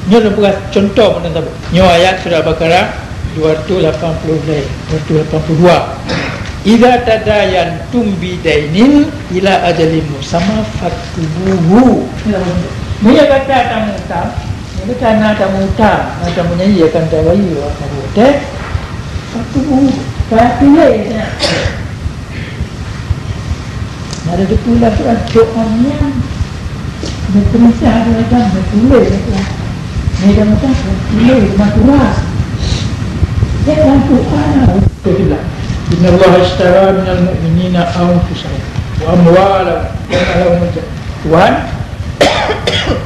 Nyoe lôn peugah contoh meunan saboh. Nyoe ayat surah Al-Baqarah dua ratus lapan puluh lhèe, dua ratus lapan puluh dua. "Idza tadayantum bidainin ila ajalin musamma faktubuhu." Meunyoe gata tameuutang, meunyoe gata na tameuutang, na tameujanji akan tabayeue, akan tabayeue, faktubuhu, payah tuléh nyan. Nah, ada teupeu lah tu, doa nyan. Neupeurintah Tuhan, neutuléh Tuhan. Nyan dah macam neutuléh, neutuléh. Ya, Tuhan, Tuhan. Betul lah. "Innallaha ishtara minal mu'minina anfusahum wa amwalahum bi anna lahumul jannah." Tuhan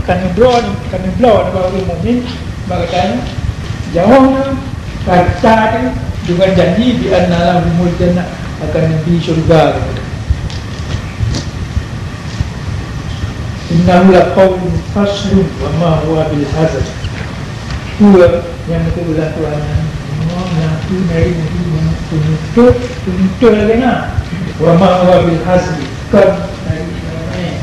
ka neubloe, ka neubloe nibak ureuëng mukmin, bak gata nyoe, jaweueb na, gata nyoe, deungon janji, bi anna lahumul jannah, akan neubri syeuruga. Innahu laqaulun faslun wa ma huwa bil hazl. Peue nyang geuteupeue lé Tuhan nyan? Nyoe na peue dari Nabi Muhammad, peunutôh, peunutôh lagée na. Wa ma huwa bil hazl, kon dari maén-maén.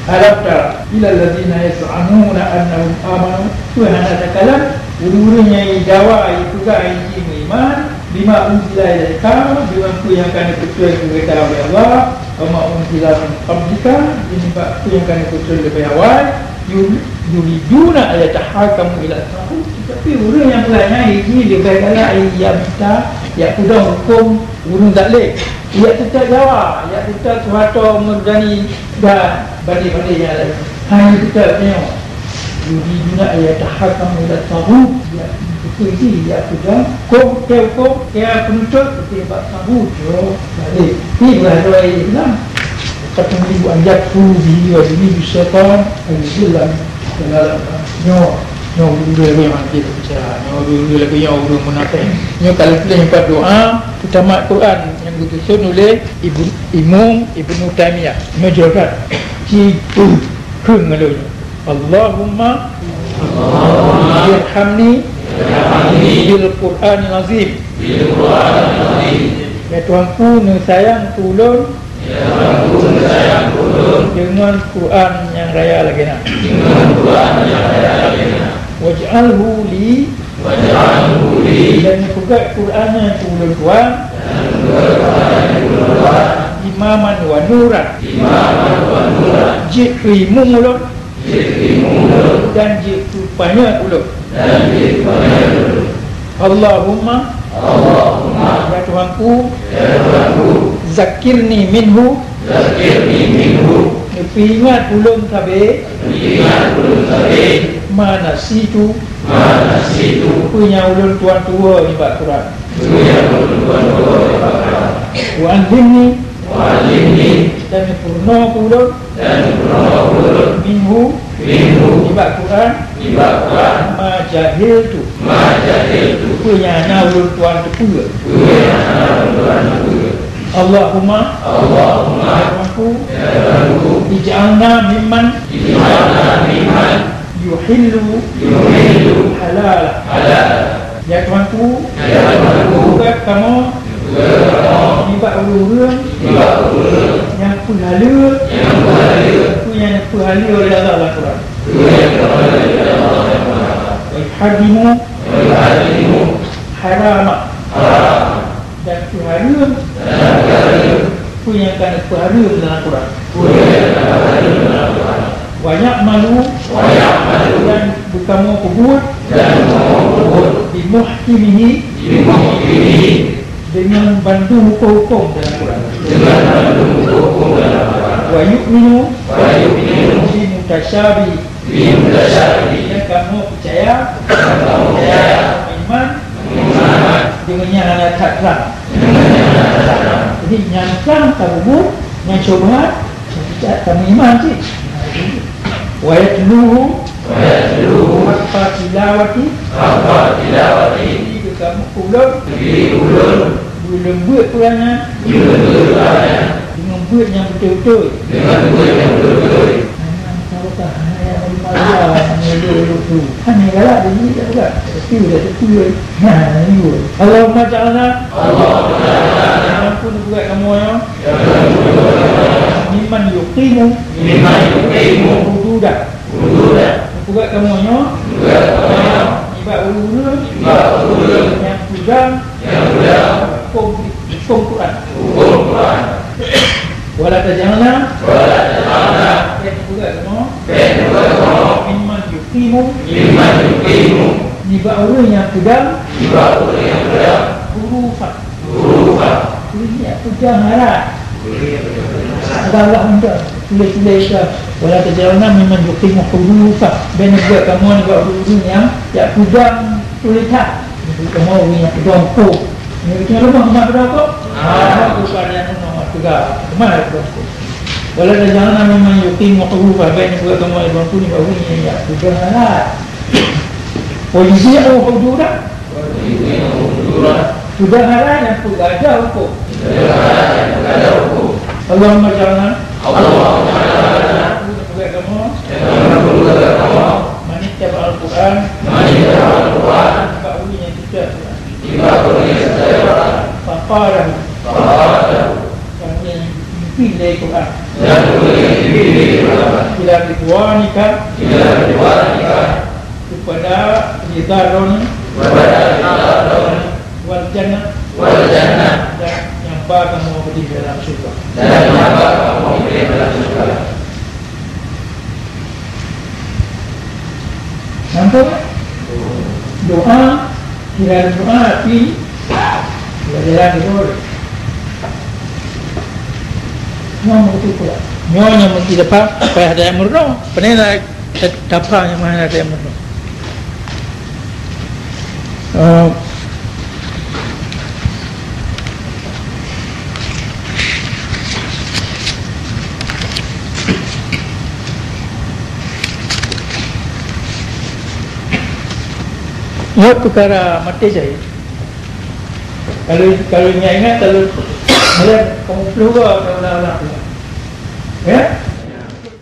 Alam tara ilal ladzina yaz'umuna annahum amanu. Peue hana takalon ureuëng-ureuëng nyang jidawa, jipeugah jih meuiman, bima unzila ilaika, deungon peue nyang ka neupeutrön keu gata lé Allah, wa ma unzila min qablika, deungon bak peue nyang ka neupeutrön leubeh awai, yu-, yuriduna an yatahakamu ila taghut, tapi ureuëng nyang peugah nyan jih leubeh galak, ya minta, ya peudong huköm ureuëng zalim, ya teutap dawa, ya teutap soe ateueh meurani dan bandeh-bandeh nyang laén. Hana teutap nyoe. Yuriduna an yatahakamu ila taghut, ya, beutôi jih, ya, peudong huköm, ya, huköm, ya, peunutôh, ya, bak taghut. Yo, jadi, ni beurala Islam. Kata Nabi, "An yakfuru bihi wa bihi bisyaitan, an yudillah." Dalam nyoe, nyoe ureuëng nyang anti bicara, nyoe ureuëng lagée nyoe ureuëng munafék. Nyoe kalau tuléh nyoe doa, utama Quran nyang geususun oleh Ibnu, Imam Ibnu Taimiyah. Nyoe jaweueb. Ci kheun ngon lôn. Allahumma irhamni bil Qur'anil azim. Ya Tuhanku, neusayang keu ulôn deungon Qur'an nyang raya lagée na. Waj'alhu li Waj'alhu li. Dan neupeugét Qur'an nyan keu ulôn tuan. Dan neupeugét Qur'an nyan keu ulôn tuan. Imaman wa nuran. Imaman wa nuran. Jeuet keu imum ulôn. Jeuet keu imum ulôn. Dan jeuet keu panyöt ulôn. Dan jeuet keu panyöt ulôn. Allahumma. Allahumma. Ya Tuhanku. Ya Tuhanku. Zakkirni minhu. Zakkirni minhu. Neupeuingat ulôn sabe. Neupeuingat ulôn sabe. Ma nasitu. Ma nasitu. Peue nyang ulôn tuan tuwoe nibak Quran. Peue nyang ulôn tuan tuwoe nibak Quran. Wa allimni. Wa allimni. Dan neupeurunoe keu ulôn. Dan neupeurunoe keu ulôn. Minhu. Minhu. Nibak Quran. Nibak Quran. Ma jahiltu. Ma jahiltu. Peue nyang hana ulôn tuan teupeue. Peue nyang hana ulôn tuan teupeue. Allahumma. Allahumma. Ya Tuhanku. Ya Tuhanku. Ij'alna mimman. Ij'alna mimman. Yuhillu. Yuhillu. Halala. Halala. Ya Tuhanku. Ya Tuhanku. Peugét kamoe. Peugét kamoe. Nibak ureuëng-ureuëng. Nibak ureuëng-ureuëng. Nyang peuhaleue. Nyang peuhaleue. Peue nyang peuhaleue oleh Allah lam Quran. Peue nyang peuhaleue oleh Allah lam Quran. Wa yuharrimu. Wa yuharrimu. Harama. Harama. Dan peuhareuem. Dan peuhareuem. Peue nyang ka neupeuhareuem dalam Quran. Peue nyang ka neupeuhareuem dalam Quran. Wa ya'malu. Wa ya'malu. Dan beukamoe peubuet. Dan beukamoe peubuet. Bi muhkimihi. Bi muhkimihi. Deungon bandum huköm-huköm dalam Quran. Deungon bandum huköm-huköm dalam Quran. Wa yu'minu. Wa yu'minu. Bi mutasyabi. Bi mutasyabi. Dan kamoe peucaya. Dan kamoe peucaya. Iman. Deungon nyang hana that trang. Jadi, nyang trang tapeubuet, nyang syubhat, nyang peucaya tameuiman cit. Wa yatluhu. Wa yatluhu. Haqqa tilawati. Haqqa tilawati. Bri keu kamoe, keu ulôn. Bri keu ulôn. Ulôn beuet Quran nyan. Ulôn beuet Quran nyan. Deungon beuet nyang beutôi-beutôi. Deungon beuet nyang beutôi-beutôi. Hana meusaboh, hana nyang meumalu, hana nyang lôn-lôn tu. Hana galak, jadi tak peugah. Tapi udah teupeu. Nah, ini pun. Allahumma ja'alna. Allahumma ja'alna. Ampun buat kamu ya. Mimman yuqimu. Mimman yuqimu. Hududa. Hududa. Buat kamu ya. Buat kamu ya. Nibak ureuëng-ureuëng. Nibak ureuëng-ureuëng. Nyang peudong. Nyang peudong. Huköm, huköm Quran. Huköm Quran. Wala taj'alna. Wala taj'alna. Bèk neupeugah kamoe. Bèk neupeugah kamoe. Mimman yuqimu. Mimman yuqimu. Nibak ureuëng nyang peudong. Nibak ureuëng nyang peudong. Hurufan. Hurufan. Ureuëng nyang peudong harap. Ureuëng nyang peudong harap. Agak-agak mudah. Tuléh-tuléh ka. Wala taj'alna mimman yuqimu hurufan. Bèk neupeugah kamoe nibak ureuëng nyang, nyang peudong tuléh that. Kamoe ureuëng nyang peudong huköm. Nyoe lemah, lemah peudong huköm. Ah. Bukan nyang lemah peugah. Lemah peudong huköm. Wala taj'alna mimman yuqimu hududallah, bèk neupeugah kamoe lé Tuhanku nibak ureueng nyang jak peudong adat. Wa yuzi'u hududallah. Peudong adat nyang peugah hukôm. Allahumma ja'alna. Allahumma ja'alna. Peugah kamoe. Manittaba'al Qur'an. Manittaba'al Qur'an. Bak ureueng nyang teuka Qur'an. Bak ureueng nyang teuka Qur'an. Faqadahu. Faqadahu. Ureueng nyang mimpin lé Qur'an. Dan ureueng nyang mimpin lé Qur'an. Ila ridwanika. Ila ridwanika. Kepada ridha Droeneuh. Kepada ridha Droeneuh. Wal jannah. Wal jannah. Dan nyang ba kamoe keudéh dalam syeuruga. Dan nyang ba kamoe keudéh dalam syeuruga. Nampak? Doa, kira doa, tapi pelajaran dulu. Nyoe meuti pula. Nyoe nyang meuti dapat payah daya meurunoe. Peunah na tapa nyang mana daya meurunoe. Eh, Nyoe peukara maté jai. Kalau, kalau ingat-ingat, kalau melihat kamu keluar orang-orang tu. Ya?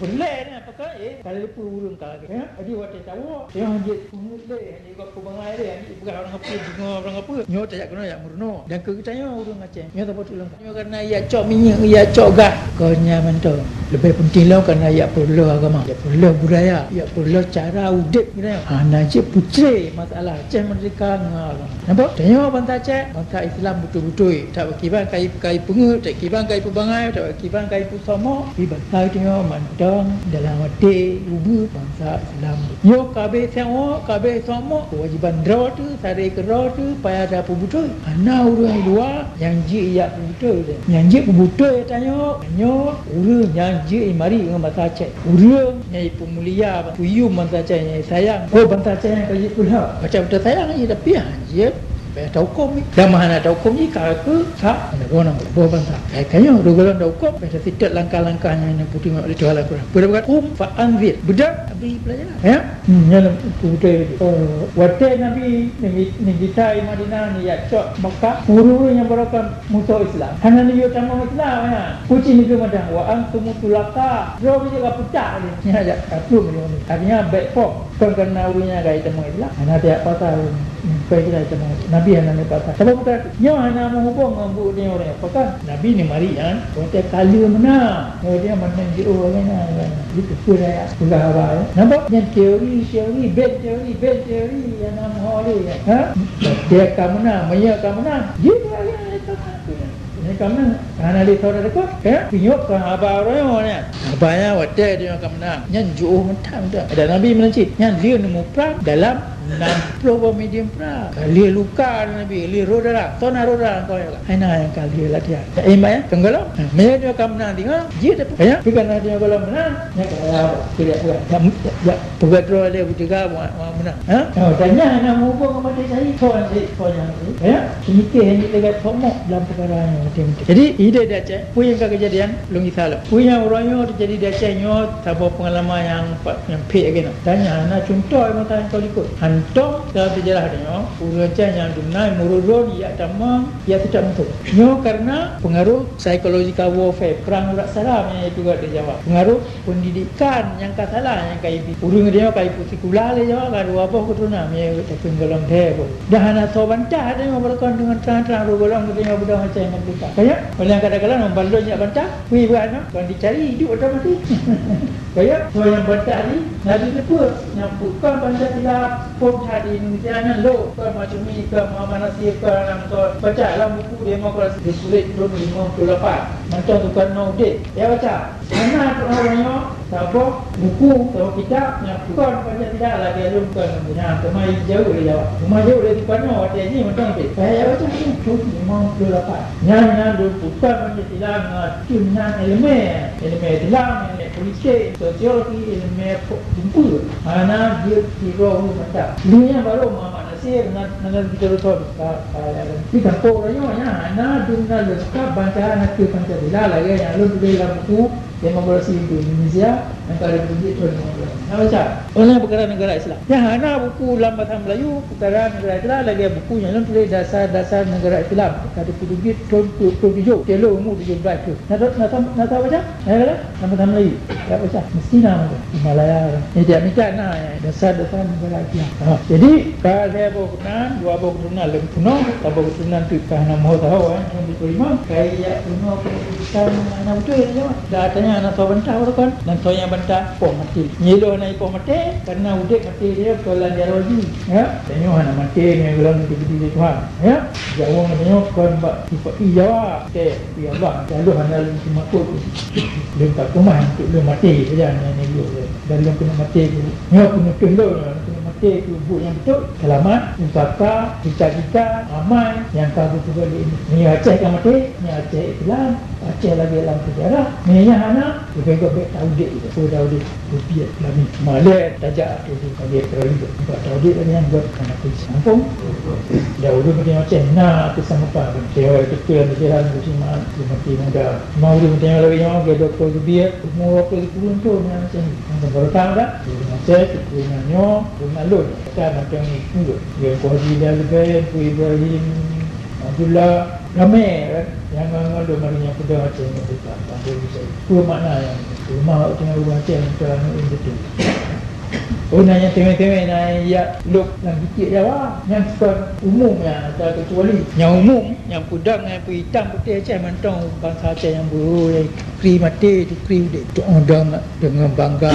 Boleh ni, apa kah? Eh, kalau lupa urung kah? Ya? Jadi, waktu tahu, yang dia pungut deh, yang dia buat kebangai deh, yang dia bukan orang apa, bunga orang apa. Nyoe tak kena yang murno. Dan ke kita nyoe urung Aceh. Nyoe tak patut lengkap. Nyoe karena ia cok minyak, ia cok gah. Kau nyaman tu. Lebih penting lom karena ia perlu agama, ia perlu budaya, ia perlu cara udip kita. Ha, na cek putri masalah Aceh Merdeka dengan agama. Nampak? Tengok bansa Aceh, bansa Islam betul-betul. Tak berkiban kai, kai pengut, tak kiban kai pebangai, tak berkiban kai pusomok. Tapi bansa tengok mantong dalam hati ubu bansa Islam. Nyoe kabeh tengok, kabeh somok, kewajiban droe tu, sare keudroe tu, payah ada peubeutôi. Hana ureueng luwa nyang jeuet jak peubeutôi. Nyang jeuet peubeutôi tanyoe, tanyoe ureueng nyang jeuet mari ngon bansa Aceh. Ureueng nyang peumulia, peuyum bansa Aceh nyang sayang. Oh, bansa Aceh nyang ka jeuet peulhok. Macam beutôi sayang jih, tapi hana jeuet. Payah tahukôm jih. Dan meuhana tahukôm jih, ka keu sa, hana guna boh bansa. Kaya nyoe, dua golom tahukôm, payah tasitet langkah-langkah nyang, nyang putih oleh Tuhan Al-Quran. Pada bakat, "Qum fa anzir." Beudôh, bri peulajaran. Ya? Hmm, nyan putih. Eh, watèe Nabi neu-, neugisa i Madinah, neujak cok Makkah, ureueng-ureueng nyang baroekon musoh Islam. Hana neuyue tamong Islam, ya. Kuci neugeumadang, "Wa antum tulaqa." Droe jih ka peugah lé. Nyan jak, ka plueng lé. Artinya, bèk phom. Kon karena ureueng nyan ka jitamong Islam. Hana tiep pasal. Bukan kita jitamong Islam. Nabi hana neupasal. Sabab bukan nyoe hana meuhubong ngon buet nyoe ureueng. Pakon? Nabi neumari nyan, watèe ka lheueh meunang. Nyoe dia mandum jiôh lagèe nyan, lagèe nyan. Jipeugah rakyat, peugah haba, ya. Nampak? Nyan teori, teori, ben teori, ben teori. Nyang na meuho lé, ya. Ha? Watèe ka meunang, meunyoe ka meunang. Jih lagèe nyan, lagèe nyan. Ini ka meunang. Hana lé saudara dekat, ya? Pinyok ka haba uroe nyoe nyan. Haba nyan watèe dia ka meunang. Nyan jiôh mantong dah. Ada Nabi meunan cit. Nyan dia neumuprang dalam enam puluh boh medium prang. Ka lheueh luka Nabi, lheueh rôh darah. Toh na rôh darah kau ya. Hai na nyang ka lheueh latihan. Ya, iman ya. Tenggelam. Ha, meunyoe dia ka meunang tinggal, jih dah. Ya, bukan dia kalau meunang. Nyan ka ya, ya, ya, ya. Peugah droe lé beuteuga, wa, wa meunang. Ha? Oh, dan nyan hana meuhubong ngon maté syahid. Kon syahid, kon nyang syahid. Ya? Seumike hana lagèe somok dalam peukara nyoe, maté-maté. Jadi, idéh di Aceh, peue nyang ka keujadian, lôn gisa lom. Peue nyang uroe nyoe teujadi di Aceh nyoe, saboh peungalaman nyang pa-, nyang phet lagèe nyoe. Dan nyan hana cuntoh masa han ka likot. Hantom dalam seujarah tanyoe, ureueng Aceh nyang dumna meururôn, jak tamong, jak seutôt musoh. Nyoe karena pengaruh psychological warfare, perang urat saram nyang jipeugah di Jawa. Pengaruh pendidikan nyang ka salah nyang ka ibi. Ureueng nyoe ka ibu sikula lé nyoe ka dua boh keuturonan, meunyoe tapi golom lhèe boh. Dah hana soe bantah tanyoe beureukan deungon trang-trang roh golom geutanyoe beudôh Aceh Merdeka. Kaya, oleh kadang-kadang ngon balon jak bantah, kui buat nyoe, kon dicari hidup atau mati. Kaya, soe nyang bantah ni, na di teupeu, nyang bukan Pancasila, pun that di Indonesia nyan lôn, kon Masyumi, kon Muhammad Nasir, kon Anam, kon baca lam buku demokrasi di sulet turun lima puluh lapan. Mantong Sukarno udép, ya baca. Hana teuh ureueng nyoe saboh buku, saboh kitab nyang kon Pancasila lagèe lôn kon nyan, teuma jaweueb lé Jawa. Teuma jaweueb lé Sukarno watèe jih mantong pih. Saya baca ni, tu lima puluh lapan. Nyan, nyan lôn kon Pancasila ngon tu nyan ileumèe. Ileumèe Islam, ileumèe politik, sosiologi, ileumèe po-, seumpue. Hana jeuet sidroe mantap. Lheueh nyan baru Muhammad Nasir ngon, ngon Victor Ruson ka, ka, ka, di gampông rayeuk nyan hana dum na leungkap bansa nakeuh Pancasila lagèe nyang lôn tuléh lam buku. Demokrasi untuk Indonesia, nyang ka dipeuduek thon lima belas. Nah, baca. Oleh perkara negara Islam. Nyang hana buku lam bahasa Melayu, perkara negara Islam, lagèe buku nyang lôn tuléh dasar-dasar negara Islam. Ka dipeuduek thon peuet puluh tujoh. Celo umur tujoh belas thon. Nah, tahu, nah, tahu, nah, tahu baca? Ya, kan? Lam bahasa Melayu. Ya, baca. Mesti na baca. Himalaya. Jadi, demikian, nah, ya, dasar-dasar negara Islam. Ha, jadi, ka lhèe boh keturunan, dua boh keturunan lôn peunoh, saboh keturunan tu ka hana moh saho, eh, lôn diterima. Kai yak peunoh keputusan hana beutôi, ya, jawab. Dah tanya hana soe bantah, bukan? Dan soe nyang bantah, poh maté. Nyoe lôn hana poh maté, karena udép maté dia ke lam jaroe jih. Ya, tanyoe hana maté, nyoe lôn diberi oleh Tuhan. Ya, jawab tanyoe kon bak sifat i jawab. Oke, ya Allah, lalu hana lôn seumakot. Lôn tak keumah untuk lôn maté saja, hana nyoe lôn. Dan lôn keuneuk maté tu. Nyoe peunutôh lôn, lôn keuneuk maté tu buet nyang beutôi. Seulamat, usaka, cita-cita, amai nyang ka geupeugah lé Nabi. Meunyoe Aceh ka maté, nyoe Aceh Islam, Aceh lagèe lam sejarah. Meunyoe nyan hana, leubeh gèt bèk taudép, peue taudép, rupiah Islami. Malèe tajak ateueh lagèe teroris. Sebab taudép lagèe nyan gèt hana kuasa. Ampôn. Dan ureueng geutanyoe Aceh na keusanggupan. Teori keupeue pikiran geusimak, geumaté muda. Cuma ureueng geutanyoe lagèe nyoe, gèt dokto Zubir, umur dua puluh sepuluh thôn nyan macam ni. Nyan baru tahu dah. Ureueng Aceh, ureueng nyoe, ureueng alun. Kan macam ni pun. Dia Haji Ilyas Leubèng, Teungku Ibrahim Abdullah, ramè kan. Nyang ngon-ngon lôn mari nyang peugah Aceh nyoe buka. Sampai bisa. Peue makna nyan? Peue makna ureueng Aceh nyan cara ngon beutôi. Oh, na nyang teumè-teumè na yak lôk lam keuciek Jawa. Nyan kon umum nyan, atau kecuali. Nyang umum, nyang peudong, nyang peuitam putéh Aceh mantong bansa Aceh nyang beuhe, nyang kri maté, kri udép. Tok Odong deungon bangga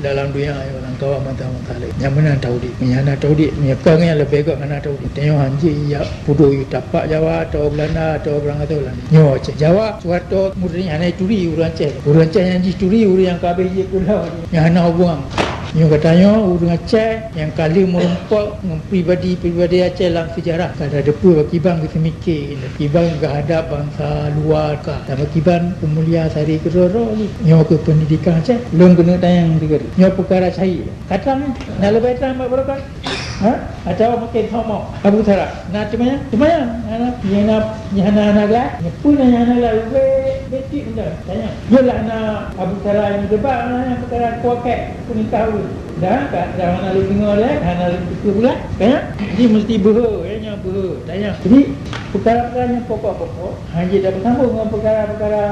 dalam dunia, ya, lam kawan bansa-bansa laén. Nyang meunan taudép. Nyang hana taudép, nyang ka nyang leubeh gèt hana taudép. Tanyoe hanjeuet yak peuduek yue tapak Jawa, atau Beulanda, atau Beulanda, atau Beulanda. Nyoe Aceh. Jawa, Soeharto, Murni hana turi ureueng Aceh. Ureueng Aceh nyang jituri ureueng nyang ka habéh jeuet keu lheueh. Nyang hana hubungan. Nyoe geutanyoe ureueng Aceh nyang ka lheueh meurumpok ngon pribadi-pribadi Aceh lam sejarah. Ka tateupeue pakriban geuseumiké, pakriban geuhadab bansa luwa ka. Dan pakriban peumulia sari keudroe-droe lé. Nyoe keuh peundidikan Aceh, lôn keuneuk tanyong sigoe. Nyoe peukara syahid. Ka trang, na leubeh trang bak barokah? Ha? Atawa mungken somok Abu Tara. Na teumanyong? Teumanyong. Hana, nyang na, nyang hana, hana gleh. Nyang peue na nyang hana gleh? Ubé, betik benda. Tanya. Yolah na Abu Tara nyang debat, na nyang peukara kuakek, peunitah ureueng. Dah, ka, dah hana lé deungoe lé, hana lé teupeue bulat. Tanya. Jadi mesti beuhe, ya, nyan beuhe. Tanya. Jadi, peukara-peukara nyang pokok-pokok, hanjeuet tapeusambông ngon peukara-peukara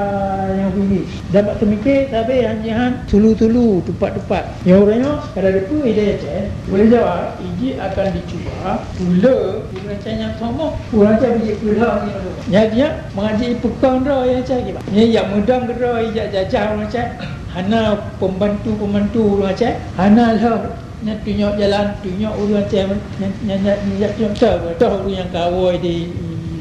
nyang ubit-ubit. Dan bak teumiké, sabe hanjeuet han sulu-sulu, tupat-tupat. Nyoe ureueng nyoe, kada deupeu idéh Aceh, boleh jawab, ijih akan dicuba, pula ureueng Aceh nyang sombong. Ureueng Aceh bijéh peurah nyoe. Nyan dia, mangat jih ipeukeung droe ureueng Aceh kiban. Nyan jak meudong keudroe, jak jajah ureueng Aceh. Hana pembantu-pembantu ureueng Aceh, hana lheueh nyan tunyok jalan, tunyok ureueng Aceh, nyan, nyan, nyan, nyan jak tunyok toh, toh ureueng nyang ka awai di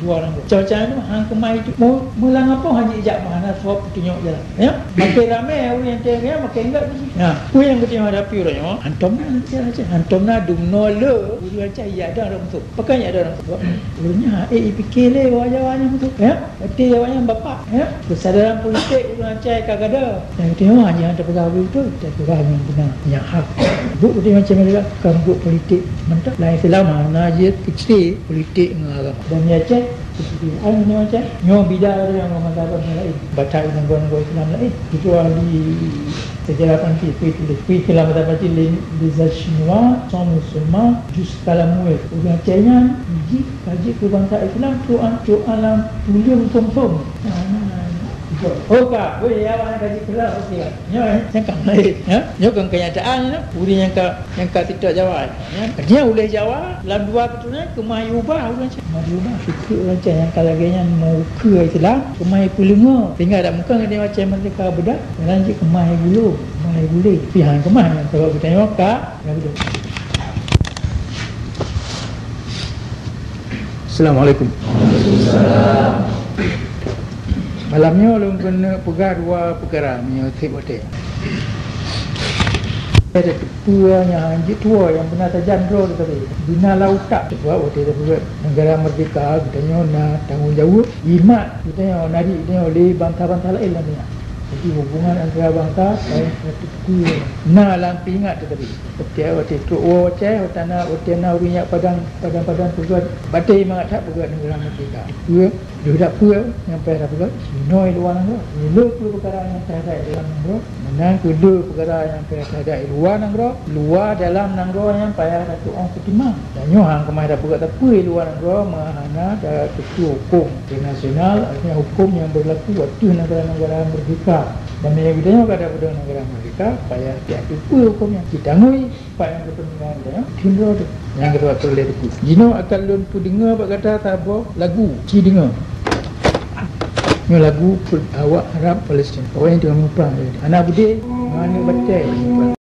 luwa nanggroe. Macam-macam tu, hang keumah itu. Mu-, meulang apoh hana jak meuhana sabab tunyok jalan. Ya, makin ramai ureueng nyang teurimong, makin enggak tu. Ya, ureueng nyang geutanyoe hadapi uroe nyoe, hantom na lam sejarah Aceh. Hantom na dumnoe le ureueng Aceh jak dong musoh. Pakon jak dong musoh? Ureueng nyan, eh, ipike lé Jawa nyan musoh. Ya, berarti Jawa nyan bapak. Ya, kesadaran politik ureueng Aceh ka gadôh. Dan geutanyoe hana tapeugah beutôi, tapeugah nyang beuna, nyang hak. Buet geutanyoe macam mana, bukan buet politik mantap. Lam Islam hana jeuet keucre politik ngon agama. Dan di Aceh, Ai nyoe cit, nyoe bida lagèe nyang bansa-bansa laén. Baca nanggroe-nanggroe Islam laén. Kecuali sejarah Prancis, kui tuléh. Kui keu lam bahasa Prancis, les, les Chinois sont musulmans jusqu'à la moelle. Ureueng Aceh nyan jih ka jeuet keu bansa Islam, trok an, trok an lam tuleueng phôn-phôn. Nah, nah, nah, nah. Oh, ka. Boleh ya, awak ka jeuet keu lah, okey lah. Nyoe, eh, nyang ka laén, ya. Nyoe kon kenyataan, ya. Ureueng nyang ka, nyang ka sitok Jawa. Ya, dia ulèh Jawa, lam dua keturunan, keumah ubah ureueng Aceh. Keumah ubah, sikit ureueng Aceh nyang ka lagèe nyan meukeue Islam, keumah peuleungoe. Sehingga dak mungken geutanyoe Aceh merdeka beudah, jalan jih keumah bulô, keumah bulé. Pih han keumah nyan, sabab geutanyoe ka, ka beudah. Assalamualaikum. Malam nyoe lôn keuneuk peugah dua peukara meunyoe trép watèe. Ada teupeue nyang hanjeuet tuwoe nyang beuna tajam droe teuh sabe. Beuna lam utak. Sebab watèe tapeugah negara merdeka, geutanyoe na tanggong jaweueb, jimat geutanyoe, nari geutanyoe lé bansa-bansa laén lam dônya. Jadi, hubungan antara bansa payah tatupeue na lam teuingat teuh tadi. Setiap watèe trok woe Aceh, watèe na, watèe na ureueng jak padang, padang-padang peugöt, batèe mangat that peugöt neugara merdeka. Peue? Lheueh that peue nyang payah tapeugöt? Inoe i luwa nanggroe. Lheueh peue peukara nyang payah that i dalam nanggroe? Meunan keuh lheueh peukara nyang payah that i luwa nanggroe, luwa dalam nanggroe nyang payah tatu'oh peutimang. Dan nyoe han keumah tapeugöt sapeue i luwa nanggroe meuhana tateupeue hukôm internasional, artinya hukôm nyang beurlaku ateueh neugara-neugara merdeka. Dan meunyoe geutanyoe ka tapeudong neugara merdeka, payah tateupeue hukôm nyan. Cit tangui, pat nyang keupeuntengan geutanyoe, timbroe teuh. Nyang keudua peureulèe teupeue. Jinoe akan lôn peudeungoe bak gata saboh lagu, ci deungoe. Nyoe lagu pe-, awak Arab Palestin. Awak nyan teungoh muprang. Aneuk beudé ngon aneuk batèe.